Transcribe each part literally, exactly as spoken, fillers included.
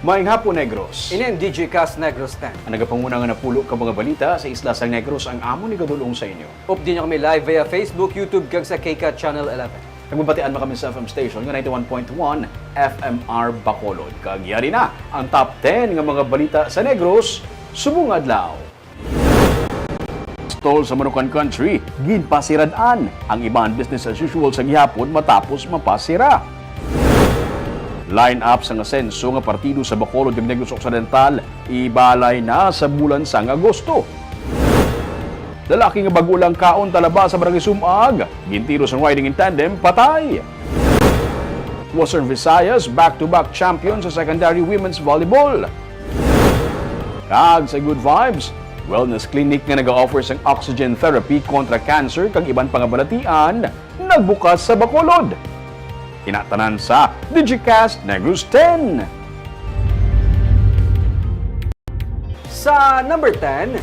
Maayong hapon, Negros. Ini ang D J Cast Negros ten. Ang nagapanguna nga napulo ka mga balita sa isla sang Negros ang amon igadul-ong sa inyo. Updi niyo kami live via Facebook, YouTube, kag sa K CAT Channel eleven. Kag mabatian man kami sa F M station nga ninety-one point one F M R Bacolod. Kag yari na ang top ten nga mga balita sa Negros subong adlaw. Stall sa Manukan Country, ginpasirad-an. Ang iban business as usual sa gihapon matapos mapasira. Line-up sang asenso nga partido sa Bacolod kag Negros Occidental, ibalay na sa bulan sang Agosto. Lalaki nga bag-o lang kaon talaba sa Barangay Sumag, gintiro sang riding in tandem, patay. Western Visayas, back-to-back champion sa secondary women's volleyball. Kag sa Good Vibes, wellness clinic nga nag-offer sang oxygen therapy kontra cancer kag iban pa nga balatian, nagbukas sa Bacolod. Ina tanan sa D J Cast Negros ten. Sa number ten,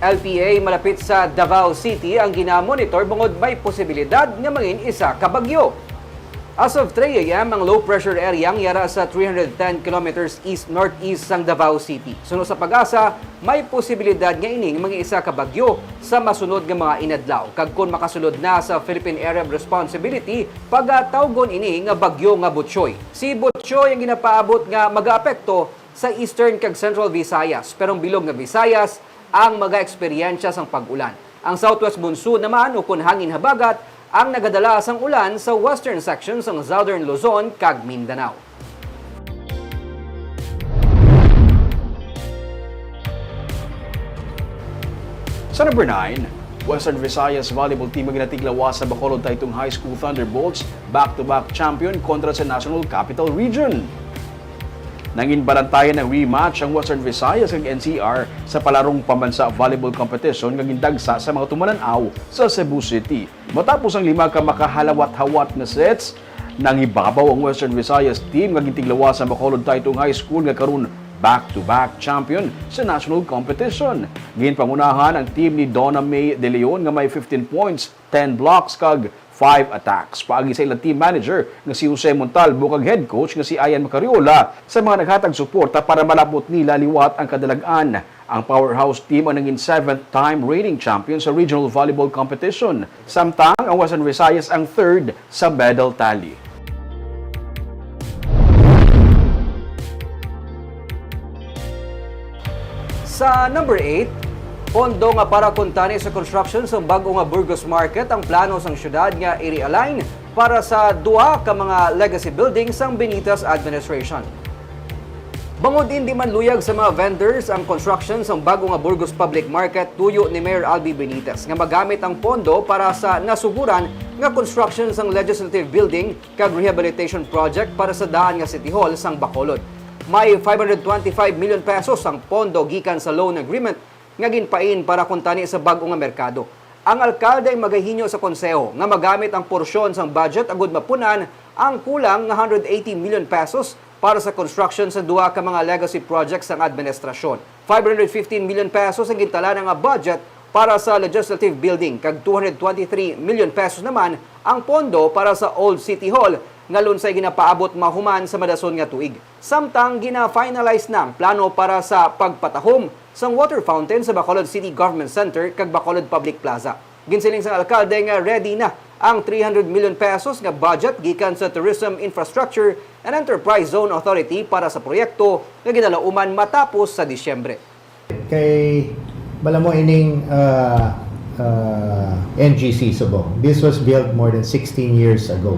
L P A malapit sa Davao City ang ginamonitor bangod may posibilidad nga mangin isa ka bagyo. As of three A M, ang low pressure area ang yara sa three hundred ten kilometers east-northeast sang Davao City. Suno sa PAGASA, may posibilidad nga ining mangin isa ka bagyo sa masunod nga mga inadlaw. Kag kon makasulod na sa Philippine Area of Responsibility, pagatawgon ini nga bagyo nga Butchoy. Si Butchoy ang ginapaabot nga magaapekto sa Eastern kag Central Visayas, pero ang bilog nga Visayas ang magaeksperyensya sang pag-ulan. Ang southwest monsoon naman, ukon hangin habagat, ang nagadala sang ulan sa western section sang Southern Luzon kag Mindanao. Sa number nine, Western Visayas volleyball team ang ginatiglawas sa Bacolod Taytong High School Thunderbolts, back-to-back champion kontra sa National Capital Region. Nangin balantayan ang rematch ang Western Visayas kag N C R sa palarong pambansa volleyball competition nga gindagsa sa mga tumalan-aw sa Cebu City. Matapos ang lima ka makahalawat-hawat nga sets, nangibabaw ang Western Visayas team nga gintiglawas sa Bacolod Taytong High School nga karon back-to-back champion sa national competition. Ginpangunahan ang team ni Donna May De Leon nga may fifteen points, ten blocks, kag five attacks. Paagi sa ilang team manager nga si Jose Montalvo kag head coach nga si Ian Macariola sa mga naghatag suporta para malabot nila liwat ang kadalag-an. Ang powerhouse team ang nangin seventh time reigning champion sa regional volleyball competition, samtang ang Western Visayas ang third sa medal tally. Sa number eight, pondo nga para kuntani sa construction sang bag-o nga Burgos Market ang plano sang syudad nga i-realign para sa duha ka mga legacy building sang Benitez administration. Bangod indi man luyag sa mga vendors ang construction sang bag-o nga Burgos Public Market, tuyo ni Mayor Albi Benitez nga magamit ang pondo para sa nasuguran nga construction sang Legislative Building kag rehabilitation project para sa daan nga City Hall sang Bacolod. May five hundred twenty-five million pesos ang pondo gikan sa loan agreement nga ginpain para kuntani sa bag-o nga merkado. Ang alkalde ang magahinyo sa konseho nga magamit ang porsyon sang budget agud mapun-an ang kulang nga hundred eighty million pesos para sa construction sa duha ka mga legacy projects sang administrasyon. Five hundred fifteen million pesos ang gintalana nga budget para sa Legislative Building kag two hundred twenty-three million pesos naman ang pondo para sa Old City Hall nga lunsay ginapaabot mahuman sa madason nga tuig. Samtang gina-finalize na ang plano para sa pagpatahom sang water fountain sa Bacolod City Government Center kag Bacolod Public Plaza. Ginsiling sang alkalde nga ready na ang three hundred million pesos nga budget gikan sa Tourism Infrastructure and Enterprise Zone Authority para sa proyekto nga ginalauman matapos sa Disyembre. Kay, bala mo ining, ah, ah, N G C subong. This was built more than sixteen years ago.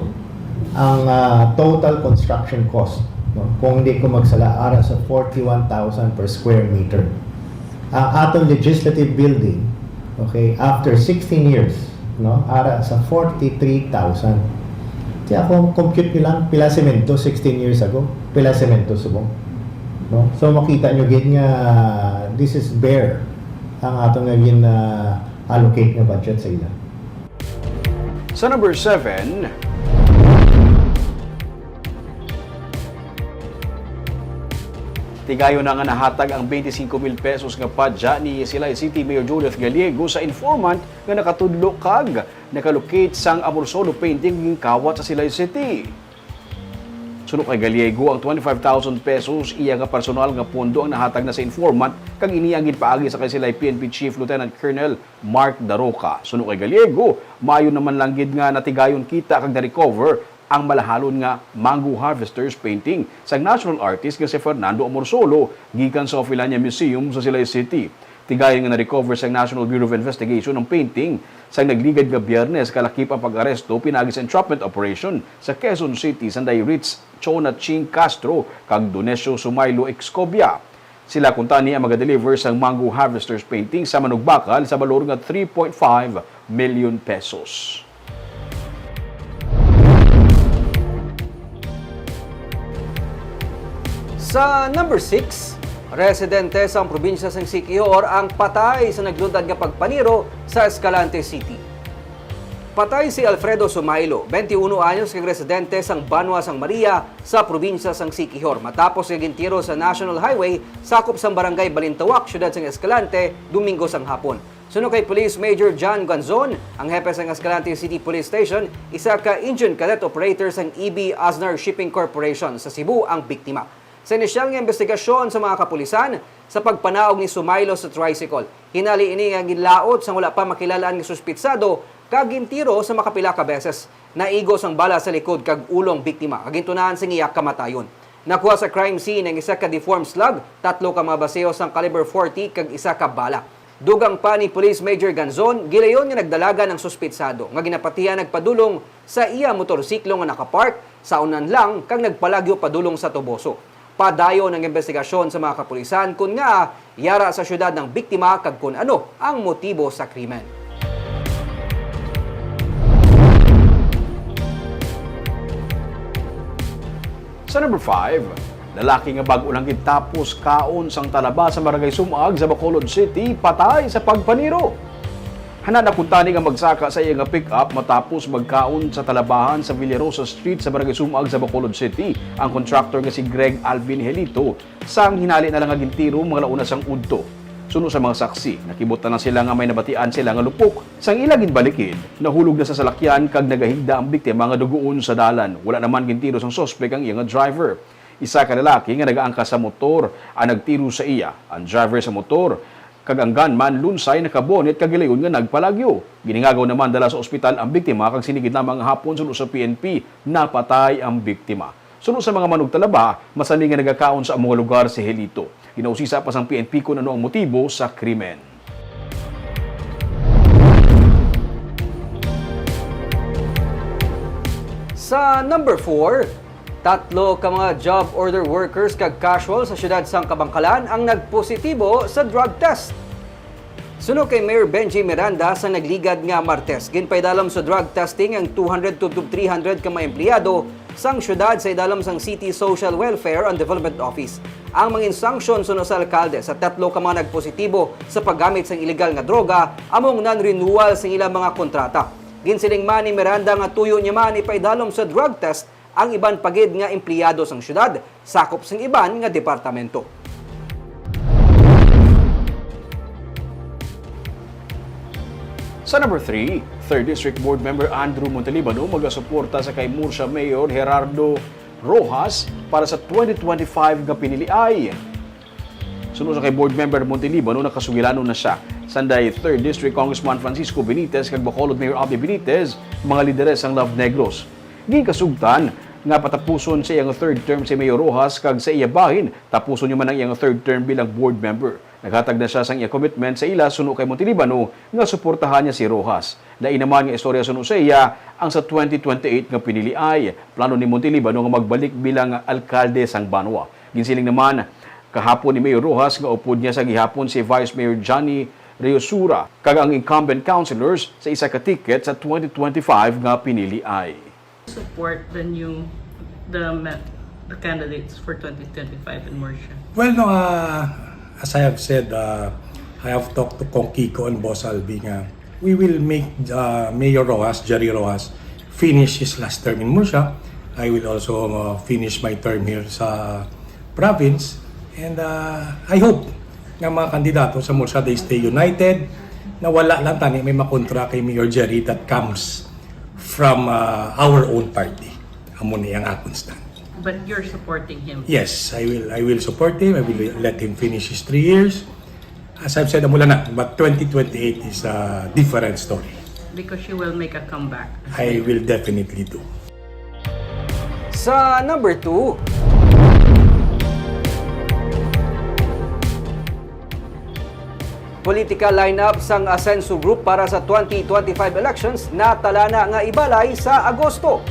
Ang, ah, total construction cost, no, kung di ko magsala, ara sa forty-one thousand per square meter. Ang aton legislative building, okay, after sixteen years, no, ara sa forty-three thousand. Kaya kung compute nyo lang, pila semento sixteen years ago, pila semento subong. No? So makita nyo gid nga this is bare ang ato nga gin-allocate nga budget sa ila. Sa number seven, Tigayon na nga nahatag ang twenty-five mil pesos nga padya ni Silay City Mayor Judith Gallego sa informant nga nakatudlo kag nakalocate sang Amorsolo painting ginkawat sa Silay City. Suno kay Gallego, ang twenty-five thousand pesos iya nga personal nga pondo ang nahatag na sa informant, kag ini ang ginpaagi sa kay Silay P N P Chief Lieutenant Colonel Mark Daroca. Suno kay Gallego, maayo naman lang gid nga natigayon kita kag na-recover ang malahalon nga Mango Harvester's painting sang national artist nga si Fernando Amorsolo gikan sa Ofilania Museum sa Silay City. Tigayon nga na-recover sang National Bureau of Investigation ang painting sang nagligad nga Biyernes kalakip ang pag-aresto pinaagi sa entrapment operation sa Quezon City sanday Ritz Chona Ching Castro kag Donesio Sumaylo Excobia. Sila kuntani ang magadeliver sang Mango Harvester's painting sa Manugbakal sa balor nga three point five million pesos. Sa number six, residente sang probinsya sang Siquijor ang patay sa naglud-an nga pagpaniro sa Escalante City. Patay si Alfredo Sumaylo, twenty-one anyos, kag residente sang Banwa sang Maria sa probinsya sang Siquijor, matapos nga gintiro sa National Highway sakop sang Barangay Balintawak, siyudad sang Escalante, Domingo sang hapon. Suno kay Police Major John Ganzon, ang hepe sang Escalante City Police Station, isa ka engine cadet operator sang E B Aznar Shipping Corporation sa Cebu ang biktima. Sa inisyal nga imbestigasyon sa mga kapulisan, sa pagpanaog ni Sumaylo sa tricycle, hinali ini nga ginlaot sang wala pa makilal-an nga suspitsado kag gintiro sa makapila ka beses. Naigo sang bala sa likod kag ulo ang biktima kag gintunahan sing iya kamatayon. Nakuha sa crime scene ang isa ka deformed slug, tatlo ka mga baseo sang caliber forty kag isa ka bala. Dugang pa ni Police Major Ganzon, gilayon nga nagdalagan ang suspitsado nga ginapatihan nagpadulong sa iya motorsiklo nga nakapark sa unan lang kag nagpalagyo padulong sa Toboso. Padayon ang imbestigasyon sa mga kapulisan kon ngaa yara sa siyudad ang biktima kag kon ano ang motibo sa krimen. Sa number five, lalaki nga bag-o lang gid tapos kaon sang talaba sa Barangay Sumag sa Bacolod City patay sa pagpaniro. Hana na kuntani nga magsaka sa iya nga pick-up matapos magkaon sa talabahan sa Villarosa Street sa Barangay Sumag sa Bacolod City ang contractor nga si Greg Alvin Helito sang hinali na lang nga gintiro mga launa sang udto. Suno sa mga saksi, nakibot na lang sila nga may nabatian sila nga lupok. Sang ila ginbalikid, nahulog na sa salakyan kag nagahigda ang biktima nga dugoon sa dalan. Wala naman gintiro sang suspek ang iya nga driver. Isa ka lalaki nga nagaangkas sa motor ang nagtiro sa iya. Ang driver sa motor kag ang gunman lunsay nakabonit kag gilayon nga nagpalagyo. Giningagaw naman dala sa ospital ang biktima kag sini gid lamang nga hapon suno sa P N P napatay ang biktima. Suno sa mga manugtalaba, masami nga nagakaon sa amo nga lugar si Helito. Ginausisa pa sang P N P kon ano ang motibo sa krimen. Sa number four, tatlo ka mga job order workers kag casual sa siyudad sang Kabankalan ang nagpositibo sa drug test. Suno kay Mayor Benji Miranda, sa nagligad nga Martes, ginpaidalom sa drug testing ang two hundred to three hundred ka mga empleyado sang siyudad sa idalom sang City Social Welfare and Development Office. Ang mga insangksyon suno sa alkalde sa tatlo ka mga nagpositibo sa paggamit sang iligal nga droga among non-renewal sang ilang mga kontrata. Ginsiling man ni Miranda nga tuyo niya man ipaidalom sa drug test ang iban pa gid nga empleyado sang siyudad, sakop sang iban nga departamento. Sa number three, Third District Board Member Andrew Montelibano magasuporta sa kay Murcia Mayor Gerardo Roxas para sa twenty twenty-five nga piniliay. Suno sa kay Board Member Montelibano, nakasugilanon na siya sanday Third District Congressman Francisco Benitez kag Bacolod Mayor Abby Benitez, mga lideres sang Love Negros. Ginkasugtan nga patapuson sa iyang third term si Mayor Roxas kag sa iya bahin, tapuson niya man ang iyang third term bilang board member. Naghatag na siya sang iya commitment sa ila suno kay Montelibano nga suportahan niya si Roxas. Lain naman nga istorya suno sa iya ang sa twenty twenty-eight nga piniliay. Plano ni Montelibano nga magbalik bilang alkalde sang banwa. Ginsiling naman kahapon ni Mayor Roxas nga upod niya sa gihapon si Vice Mayor Johnny Reosura kag ang incumbent councilors sa isa ka ticket sa twenty twenty-five nga piniliay. Support the new, the ma-, the candidates for twenty twenty-five in Murcia? Well, no, uh, as I have said, uh, I have talked to Kong Kiko and Boss Albi nga we will make uh, Mayor Roxas, Jerry Roxas, finish his last term in Murcia. I will also uh, finish my term here sa province. And uh, I hope nga mga kandidato sa Mulsada stay united, na wala lang tani may makontra kay Mayor Jerry that comes from uh, our own party. Amo ni ang akon stand. But you're supporting him. Yes, I will I will support him. I will let him finish his three years. As I've said, amo lang na, but twenty twenty-eight is a different story. Because you will make a comack. I will definitely do. Sa number two, political lineup sang Asenso Group para sa twenty twenty-five elections natalana nga ibalay sa Agosto.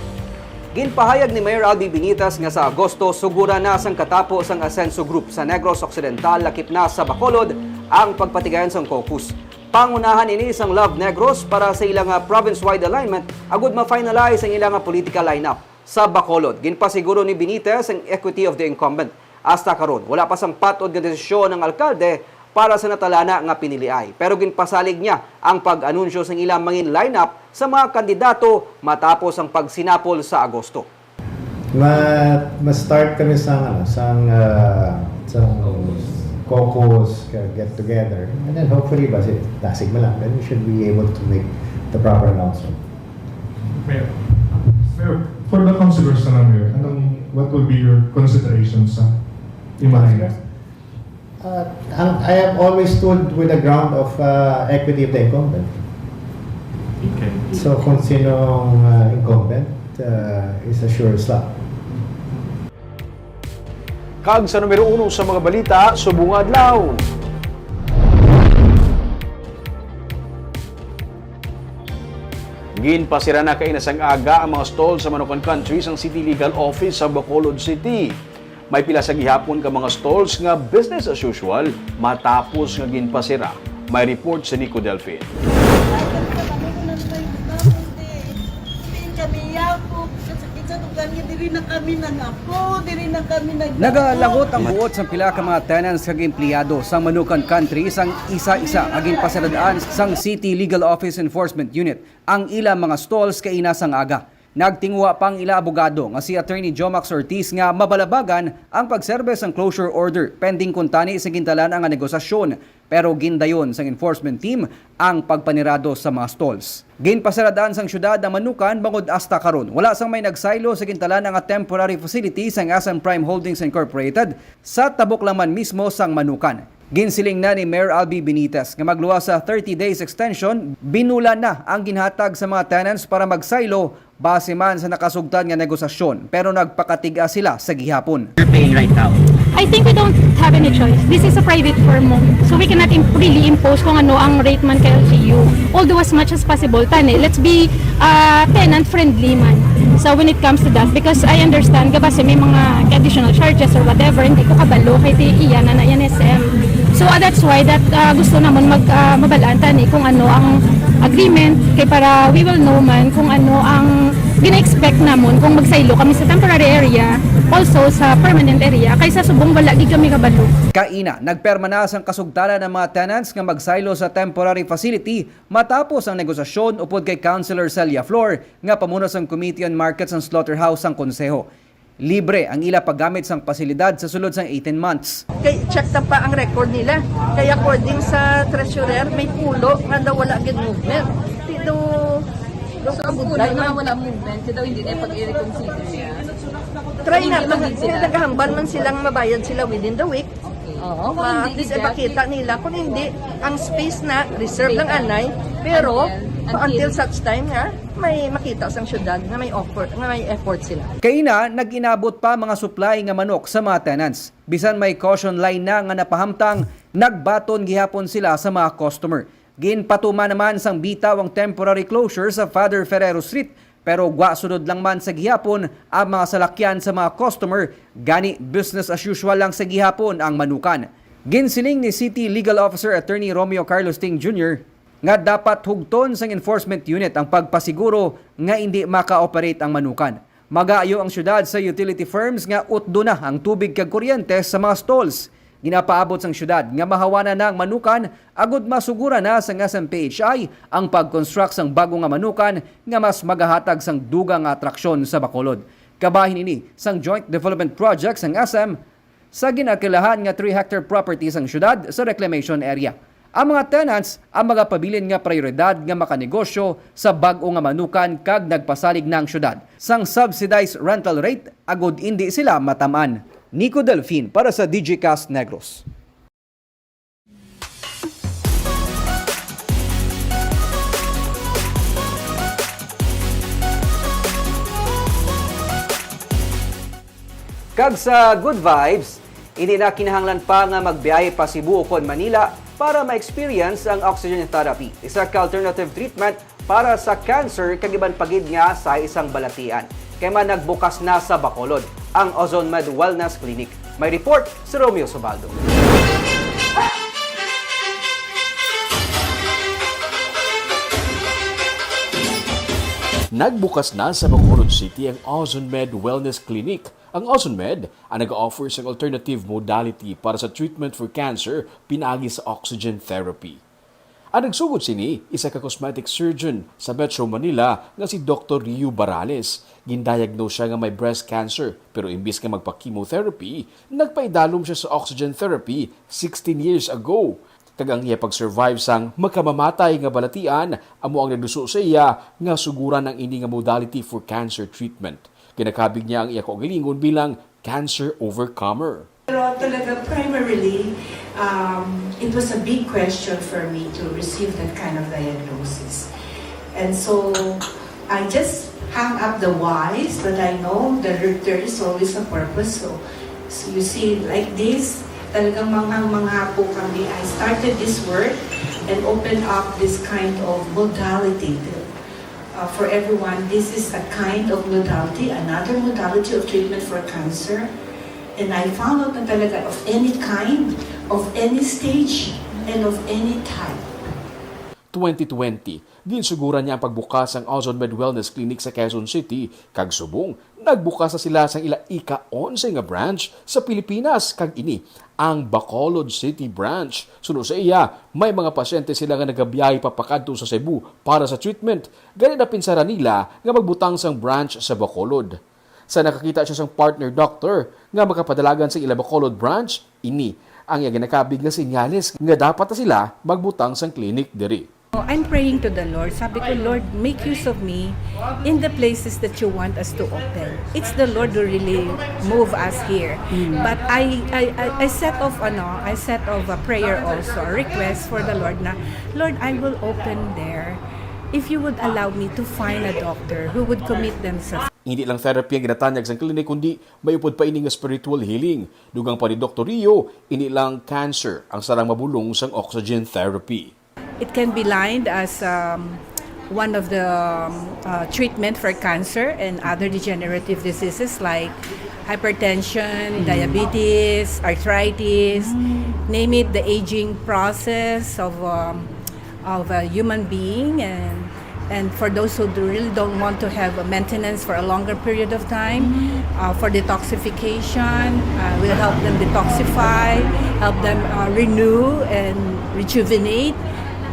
Ginpahayag ni Mayor Albi Benitez nga sa Agosto, suguran na sang katapo sang Asenso Group sa Negros Occidental, lakip na sa Bacolod, ang pagpatigayon sang caucus. Pangunahan ini sang Love Negros para sa ila nga province-wide alignment agud ma-finalize ang ila nga political lineup. Sa Bacolod, ginpasiguro ni Benitez ang equity of the incumbent. Hasta karon, wala pa sang patod nga desisyon ang alkalde para sa natalana nga piniliay, pero ginpasalig niya ang pag-anunsyo sang ila mangin lineup sa mga kandidato matapos ang pagsinapol sa Agosto. Ma ma-start kami sa ano, sang ah, sang caucus, ka- get together. And then hopefully ba si dasig man lang, then we should be able to make the proper announcement. Mayor, Mayor, for the councilors na lang, Mayor, anong, what will be your consideration sa imahe? Uh, ang, I have always stood with the ground of uh, equity of the incumbent. Okay. So kung sinong uh, incumbent uh, is a sure slot. Kag sa numero uno sa mga balita subong nga adlaw. Ginpasira na kaina sang aga ang mga stall sa Manukan Country sang City Legal Office sa Bacolod City. May pila sa gihapon ka mga stalls nga business as usual matapos nga ginpasira. May report si Nico Delfin. Kami yapo, sa isa lugar nga diri na kami nangako, diri na kami nag- Nagalagot ang buot sang pila ka mga tenants kag empleyado sang Manukan Country sang isa-isa nga ginpasiradaan sang City Legal Office Enforcement Unit ang ila mga stalls kaina sang aga. Nagtinguha pa ang ila abogado nga si Attorney Jomax Ortiz nga mabalabagan ang pagserbe sang closure order pending kuntani sa gintalan-a nga negosasyon, pero gindayon sang enforcement team ang pagpanirado sa mga stalls. Ginpasiradaan sang syudad ang Manukan bangod hasta karon wala sang may nagsaylo sa gintalan-a nga temporary facility sang S M Prime Holdings Incorporated sa tabok lang man mismo sang Manukan. Ginsiling na ni Mayor Albi Benitez nga magluwas sa thirty days extension, binulan na ang ginhatag sa mga tenants para magsaylo base man sa nakasugtan nga negosasyon, pero nagpakatig-a sila sa gihapon. They're paying right now? I think we don't have any choice. This is a private firm mo. So we cannot imp- really impose kung ano ang rate man kay L G U. Although as much as possible, tani, let's be uh, tenant friendly man. So when it comes to that, because I understand, gabase may mga additional charges or whatever, hindi ko kabalo kay ti iya na na yan S M. So uh, that's why that uh, gusto namon mag uh, mabalaan tani kung ano ang agreement kay para we will know man kung ano ang gina-expect namon kung magsaylo kami sa temporary area, also sa permanent area, kaysa subong wala gid kami kabalo. Kaina, nagperma na sang kasugtanan ang mga tenants nga magsaylo sa temporary facility matapos ang negosasyon upod kay Councilor Celia Flor nga pamuno sang Committee on Markets and Slaughterhouse sang Konseho. Libre ang ila paggamit sang pasilidad sa sulod sang eighteen months. Kay check na pa ang record nila. Kay according sa treasurer, may pulo nga daw wala gid movement. Ti daw, daw So, ang pulo na wala movement, kaya daw hindi na pag-i-reconsider niya. Try na, Hindi man gid kay sila. Naghahambal man silang mabayad sila within the week. Okay. Oo, Kung ma, hindi, at least exactly. Ipakita nila kung hindi, ang space na reserve lang anay, pero Until- until, until- such time nga may makita sang syudad nga may offer, nga may effort sila. Kaina, nag-inabot pa mga supply nga manok sa mga tenants. Bisan may caution line na nga napahamtang, nagbaton gihapon sila sa mga customer. Ginpatuman naman sang bitaw ang temporary closure sa Father Ferrero Street, pero gwa sulod lang man sa gihapon ang mga salakyan sa mga customer, gani business as usual lang sa gihapon ang Manukan. Ginsiling ni City Legal Officer Attorney Romeo Carlos Ting Junior nga dapat hugton sang enforcement unit ang pagpasiguro nga indi maka-operate ang Manukan. Mag-aayo ang syudad sa utility firms nga utdo na ang tubig kag kuryente sa mga stalls. Ginapaabot sang syudad nga mahawanan na ang Manukan agud masuguran na sang S M P H I ang pag-construct sang bago nga Manukan nga mas magahatag sang dugang nga atraksyon sa Bacolod. Kabahin ini sang Joint Development Project sang S M Sa ginakilahan nga three hectare property sang siyudad sa reclamation area, ang mga tenants ang magapabilin nga prioridad nga makanegosyo sa bag-o nga manukan kag nagpasalig na ang siyudad sang subsidized rental rate agud indi sila matam-an. Nico Delfin para sa Digicast Negros. Kag sa good vibes, hindi na kinahanglan pa nga magbiyahe pa Cebu ukon Manila para ma-experience ang oxygen therapy, isa ka alternative treatment para sa cancer kag iban pa gid nga sa isang balatian. Kay man nagbukas na sa Bacolod ang Ozone Med Wellness Clinic. May report si Romeo Subaldo. Nagbukas na sa Bacolod City ang Ozone Med Wellness Clinic. Ang Ozone Med ang nag-offer sang alternative modality para sa treatment for cancer pinaagi sa oxygen therapy. Ang nagsugod sini, isa ka cosmetic surgeon sa Metro Manila nga si Doktor Rio Barales. Gindiagnose siya nga may breast cancer, pero imbis nga magpa-chemotherapy, nagpaidalom siya sa oxygen therapy sixteen years ago. Kag ang iya pag-survive sang makamamatay nga balatian amo ang nagduso sa iya nga suguran ang ini nga modality for cancer treatment. Ginakabig niya ang iya kaugalingon bilang cancer overcomer. Pero talaga, primarily, um, it was a big question for me to receive that kind of diagnosis. And so, I just hang up the whys, but I know that there, there is always a purpose. So, so you see, like this, talagang manghang-mangha po kami. I started this work and opened up this kind of modality. Uh, for everyone, this is a kind of modality, another modality of treatment for cancer. And I found out na talaga of any kind, of any stage, and of any type. Twenty twenty, ginsuguran niya ang pagbukas sang Ozone Med Wellness Clinic sa Quezon City, kag subong nagbukas na sila sang ila ika-onse nga branch sa Pilipinas, kag ini ang Bacolod City Branch. Suno sa iya, may mga pasyente sila nga nagabiyahe pa pakadto sa Cebu para sa treatment, gani napinsaran nila nga magbutang sang branch sa Bacolod. Sa nakakita siya sang partner doctor nga makapadalagan sa ila Bacolod branch, ini ang iya ginakabig nga senyales nga dapat na sila magbutang sang clinic diri. I'm praying to the Lord. Sabi ko, "Lord, make use of me in the places that you want us to open." It's the Lord who really move us here. Mm. But I, I, I, I set off, ano, I set off a prayer also, a request for the Lord na, "Lord, I will open there if you would allow me to find a doctor who would commit themselves." Hindi lang therapy ang ginatanyag sang clinic, kundi may upod pa ini nga spiritual healing. Dugang pa ni Doktor Rio, hindi lang cancer ang sarang mabulong sang oxygen therapy. It can be lined as, um, one of the, um, uh, treatment for cancer and other degenerative diseases like hypertension, Mm. diabetes, arthritis, Mm. name it, the aging process of, um, of a human being, and, and for those who do, really don't want to have a maintenance for a longer period of time, Mm. uh, for detoxification, uh, we'll help them detoxify, help them, uh, renew and rejuvenate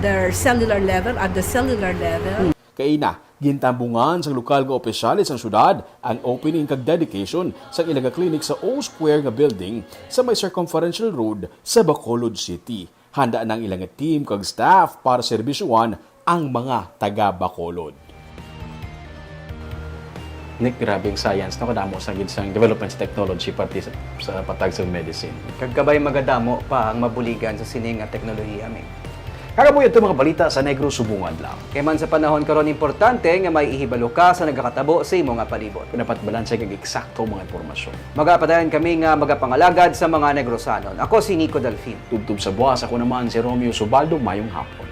their cellular level, at the cellular level. Kaina, gintambungan sang lokal nga opisyales sang syudad ang opening kag dedication sang ila nga clinic sa O Square nga building sa may Circumferential Road sa Bacolod City. Handa na ang ila nga team kag staff para serbisyohan ang mga taga Bacolod. Nick, grabe ang science, no? Kadamo sa gid sang development sa technology, pati sa, sa patag sa medicine. Kag kabay magadamo pa ang mabuligan sa sini nga teknolohiya, mi. Kagabuhi ato mga balita sa Negros subong adlaw. Kay man sa panahon karon, importante nga may ihibalo ka sa nagakatabo sa imo nga palibot. Dapat balanse kag eksakto ang mga impormasyon. Magapadayon kami nga magapangalagad sa mga Negrosanon. Ako si Nico Delfin. Tubtob sa buwas, ako naman si Romeo Subaldo. Mayong hapon.